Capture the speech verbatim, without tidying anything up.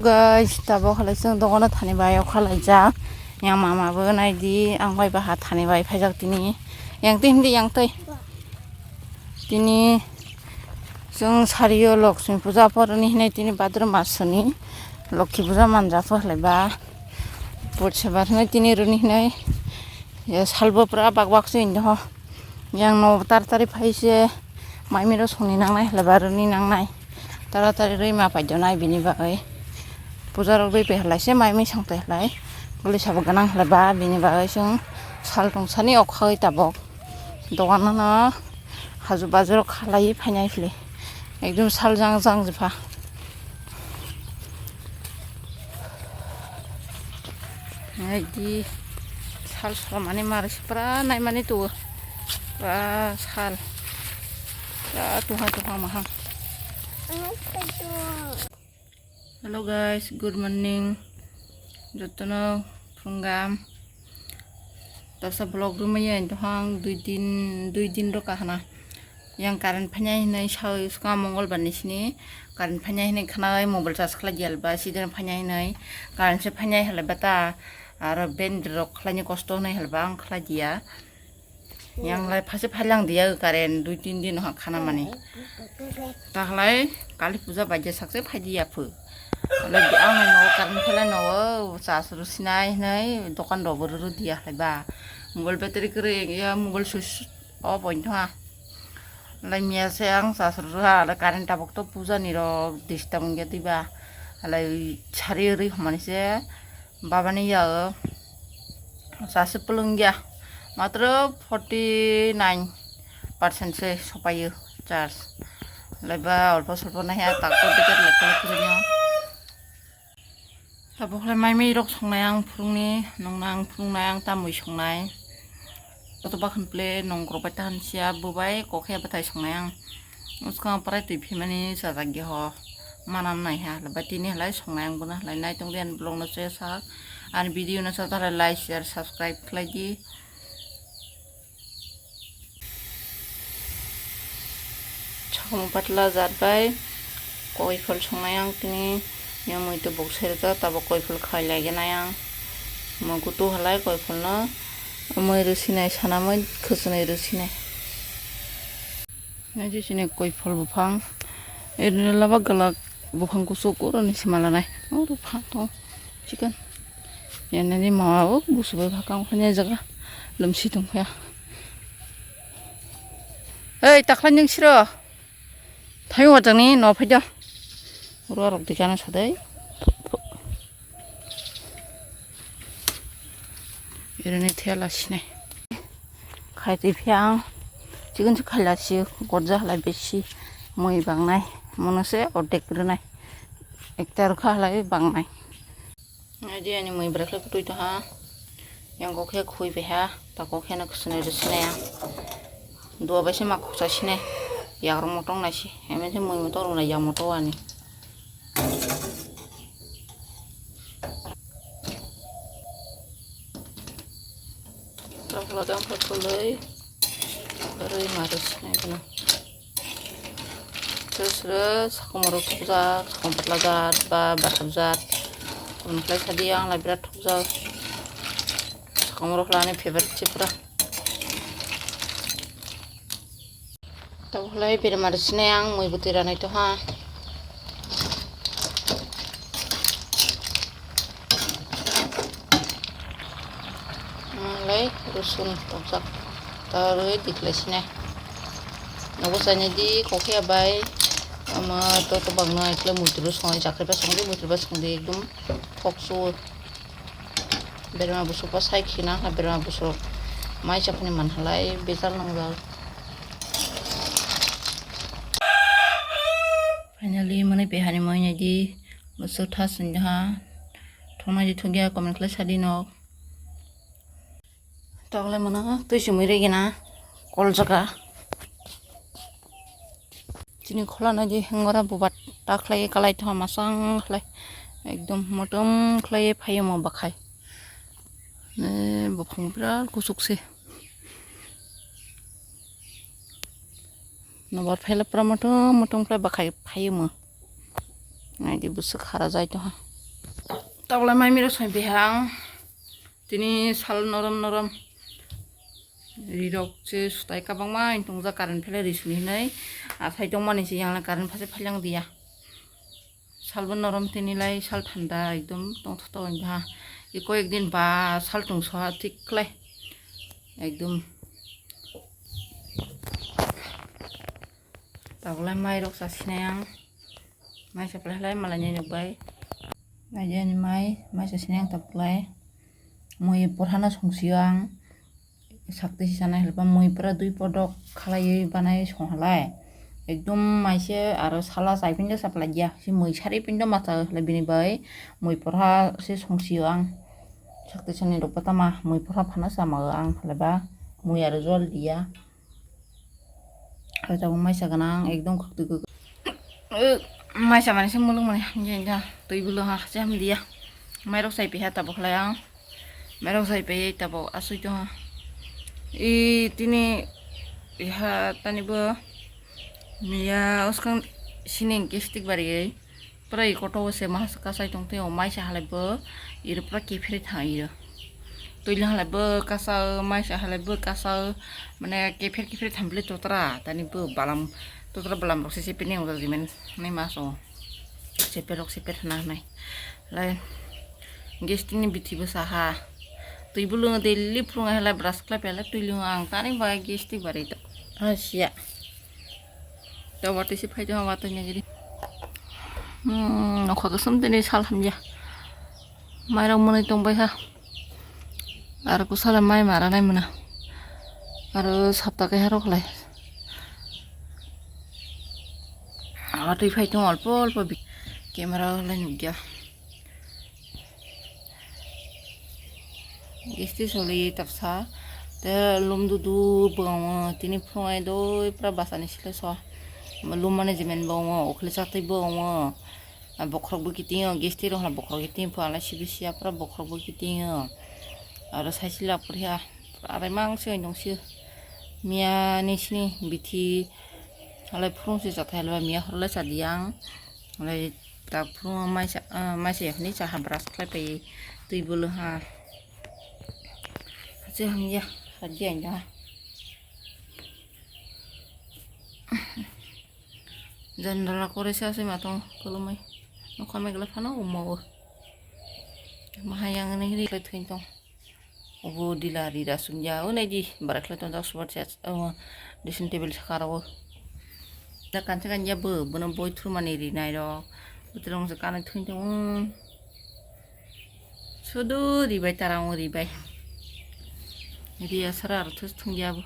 Guys, tabok halai chwng dogano thani bai okha laijak. Yang mama bo naidi, ang bai baha thani bai phaijak tini. Yang twi himdi, yang twi. Tini chwng sario Lakshmi puja poroni hinai tini Bhadra masoni Lokhi puja manjak halai ba. Purse bar hinai tini roni hinai. Ya salbo pura bak bak se indo. Yang no tar tari phai se mai miro songni nangnai halai ba roni nangnai. Tara tari rwi ma paidonai bini bagwi. Puja rok rwi pai halai se mai mui song tai halai. Bwlwi sabo gwnang halai ba bini bagwi chwng sal tong sani okha oi tabok. Dogan no haju bajar rok khalai phainai hili. Ekdom sal jang jang jepha. Hai di sal sal mani mar se pura nai mani tu. Pura sal. Pura tuha tuha mahang. Hello guys, good morning. Jotono phunggam. Tasa vlog rumaya dohang dui din, dui din ro kahana. Yang current phanya hinai sao suka Mongolbar ni sini. Current phanya hinai khana mobile charge khlai dial ba sidin phanya hinai. Current se phanya halai bata aro ben rok khlai ni kosto hinai halai ba ang khlai dia. Yang lai phase phailang dia current dui tin din ha khana mani. Tahlai kali puja baje sakse phai dia phu. Lai ang no current phaila no cha suru sinai hinai dokan rok bo ruru dia halai ba. Mobile battery kwrwi ya mobile switch off oi tongha. Lai miya se ang cha suru ha lai current tabuk to puja ni rok disturb wngya diba. Lai sari rwi hwnmani se. Babani yago sase pulungya matro forty nine percent se sopayo charge. Laiba olpo solpo naiha takto ticket lekha lekha rino. Tabuk lai mai mai rok songnai ang phurungni nongna ang phurungnai ang tamwi songnai. Joto bakhan ple nongkrok bai tahan siya bubai kokhe bwthai songnai ang. Uskang prai twi phimani sajak ya ho manam nai ha bai tini halai songnai ang bono halai nai tong diyan vlog no se sak ani video no sa ta halai like share subscribe khlai di. Chakma patla jat bai koi phol songnai ang tini. Yang mui tubuk serjak tabuk koi phul khai lai gwnai ang. Mui kutu halai koi phul no mui rwsinai sana mui khwchwnwi rwsinai. Nai je sini koi phul buphang. Erni laba gwlak buphang kuchuk oro ni sima lanai. Oro pha to chicken. Yang nani mawa o busu bai phakang phanya jaga lumsi tong phaya. Ei takhlai ning siro. Thai wajang ni no phai do. Oro rok dikana sadai. Erni thela sini. Khai twi phiya ang. Chigon se khaila si gorja halai besi. Mui bangnai. Mono se ordek rwnai. Ekta rwkha halai bangnai. Nai di ani mui bwrwkhlai kwtwi tongha. Yang kok khe khui paiha. Ta kok khe no kwswnwi rwsinai ang. Dua bai se ma khoksa sinai. Yakrok motong nai si. Eme se mui moto rwnai yak moto ani. Tokla dang khe kwlwi rwi ma rwsinai bono. Sre sre sakomorok thokjak, sakom patla jat ba bathap jat. Tongkhlai sadi ang lai birat thokjak. Sakomorok khlai ani favorite se pura. Tabuk lai berma rwsinai ang mui bwtwi ranai tongha. Ang lai rosun tokjak ta rwi diklai sinai. Nogo chainai di kokhe bai ama to to bangno ekla muitu rw songnai jakhreba songdi muitu rw songdi ekdom thok suo. Berma busuk pa sai khina ha berma busuk mai chaphani man halai bejal nongjak. Finally mani pehani mai nai di busuk tha sini ha thongnai di thokya comment khlai sadi nok. Tokle mano twi sumui rwgena kol jaga. Chini khulano je hengora bubat ta khlai kalai tongma sang khlai ekdom motom khlai phaio mo bakhai. Ne buphang birat kuchuk se. Nobar phaila pura motom motom khlai bakhai phaio mo. Naidi busuk hara jai tongha. Tabla mai miro soi bihang. Tini sal norom norom. Rirok se sutai kabangma wng tongjak current phele ri suni hinui. Asai tongmani se yang current phase phailang dia. Salbo norom tini lai sal thanda ekdom tongthoto wng ha. Eko ekdin ba sal tongsoha thik khlai. Ekdom. Tabla mai rok sa sinai ang. Mai sa phlai lai malai ni rok bai. Nai ani mai, mai sa sinai ang tabla lai. Mui porhano song sio ang. Sakti si sanai halba mui pura dui podok khalaiwi banai song halai. Ekdom mai se aro sala chai pindo sa phlai ya. Si mui sari pindo ma cha halai bini bai. Mui porha se song sio ang. Sakti sani rok bata ma mui porha phano sama ang halai ba. Mui aro jol dia. Aro tabuk maisa gwnang ekdom kwtwi kwtwi. Maisa mani se muluk mani hamya wngkha twi bwlwng ha se hamya. Mairok sai piha tabuk khlai ang. Mairok sai pai tabuk asui tongha. I tini iha tani bo miya uskang sining gastric bariwi. Pura i koto o se ma kasai tong tei o maisa halai bo iro pura kephere thang iro. Twi le halai bo kasa o, maisa halai bo kasa o, mane kepher kepher thang bile totra tani bo balam totra balam rok se sepe ni ujak jimen nai ma so sepe rok sepe thana nai lai gastric ni bithi bo saha twi bwlwng daily phulung halai brush khlai pele twi lung ang tani bai gastric bari to ha siya. Tabuk twi se phai tongma watwi nagiri. Hmm, nokha kwchwng tini sal hamya. Mairok mwnwi tongbai kha. Aro kwsala mai mara nai mwnw. Aro sapta kaiha rok lai. Watwi phai tongo olpo olpo bi-, camera o lai nukya. Gisti soli taksa te lum dudu bwkango tini phungai doi pura basani sile so lum mani jemen bwkango ukhli chatwi bwkango bokhorok bwkhe tingo gisti rok bokhorok khe tini phunala sibi siya pura bokhorok bwkhe tingo aro saisila poriya arai mang se tongsi miya ni sini bithi halai phurung se chathai halai miya horle chadiya ang. Lai tak phuru maisa, ah, maisa yakni cha ha brush khlai pai twi bolo ha. Hachi hamya, haji anja. Jandala kore se ase matong kolomai. Nokha megla phano umo. Mahayang ni ri khlai thwin tong. Obo dila ri rasumya, o nai di, barakla tonjak subar chest, o, dressing table saka ro. Da kansa kanya bo, bono boi thumani ri nai ro. Bwtwrong se kanwi thwng tongo. Sudu ri bai, tarang ri bai. Ri asara aro thus thung ya bo.